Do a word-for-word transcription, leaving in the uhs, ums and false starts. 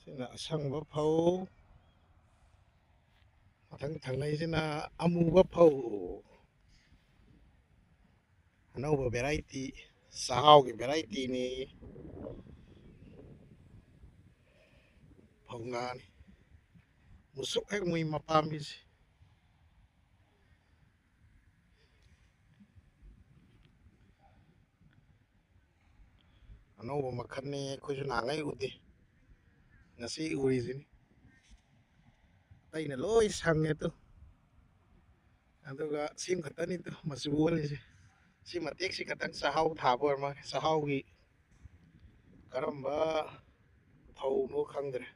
ꯁꯤꯅ ꯑꯁꯪꯕ ꯐꯧ, ꯃꯊꯪ ꯊꯪꯅꯩꯁꯤꯅ ꯑꯃꯨꯕ ꯐꯧ꯫ ꯑꯅꯧꯕ variety, ꯆꯥꯛꯍꯥꯎꯒꯤ varietyꯅꯤ꯫ ꯐꯧ ꯉꯥꯅꯤ꯫ ꯃꯨꯁꯨꯛ ꯍꯦꯛ ꯃꯨꯏ ꯃꯄꯥꯝꯕꯤꯁꯦ꯫ ꯑꯅꯧꯕ ꯃꯈꯜꯅꯤ, ꯑꯩꯈꯣꯏꯁꯨ ꯅꯍꯥꯟꯉꯩ ꯎꯗꯦ, ꯉꯁꯤ ꯎꯔꯤꯁꯤꯅꯤ꯫ ꯑꯇꯩꯅ ꯂꯣꯏ ꯁꯪꯉꯦ ꯇꯨ꯫ ꯑꯗꯨꯒ ꯁꯤꯃ ꯈꯛꯇꯅꯤ ꯇꯨ ꯃꯆꯨ ꯑꯣꯜꯂꯤꯁꯦ꯫ ꯁꯤ ꯃꯇꯦꯛꯁꯤ ꯈꯛꯇꯪ ꯆꯥꯛꯍꯥꯎ ꯊꯥꯕ ꯑꯣꯏꯔ ꯃꯥꯜꯂꯦ꯫ ꯆꯥꯛꯍꯥꯎꯒꯤ ꯀꯔꯝꯕ ꯐꯧꯅꯣ ꯈꯪꯗ꯭ꯔꯦ꯫